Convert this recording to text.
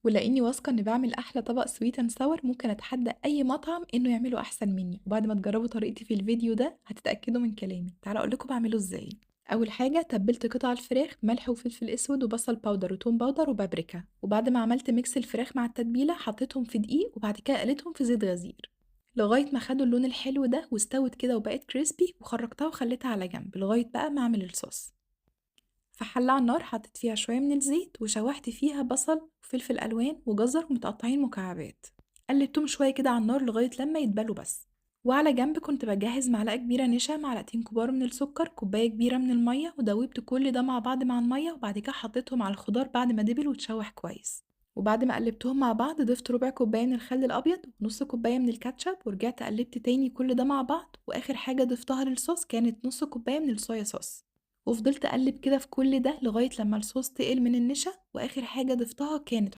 ولاني واثقة ان بعمل احلى طبق sweet and sour، ممكن اتحدى اي مطعم انه يعمله احسن مني. وبعد ما تجربوا طريقتي في الفيديو ده هتتاكدوا من كلامي. تعالوا اقول لكم بعمله ازاي. اول حاجة تبلت قطع الفراخ ملح وفلفل اسود وبصل powder وتوم powder وبابريكا، وبعد ما عملت mix الفراخ مع التتبيله حطيتهم في دقيق، وبعد كده قليتهم في زيت غزير لغاية ما خدوا اللون الحلو ده واستوت كده وبقت crispy، وخرجتها وخليتها على جنب لغاية بقى ما اعمل الصوص. في حله على النار حطيت فيها شوية من الزيت وشوحت فيها بصل وفلفل الوان وجزر متقطعين مكعبات، قلبتهم شوية كده على النار لغاية لما يتبلوا بس. وعلى جنب كنت بجهز معلقه كبيرة نشا، معلقتين كبار من السكر، كوباية كبيرة من المية، ودوبت كل ده مع بعض مع المية، وبعد كده حطيتهم على الخضار بعد ما دبل وتشوح كويس. وبعد ما قلبتهم مع بعض ضفت ربع كوباية من الخل الابيض ونص كوباية من الكاتشب، ورجعت قلبت تاني كل ده مع بعض. واخر حاجة ضفتها للصوص كانت نص كوباية من الصويا صوص، وفضلت اقلب كده في كل ده لغاية لما الصوص تقل من النشا. واخر حاجة ضفتها كانت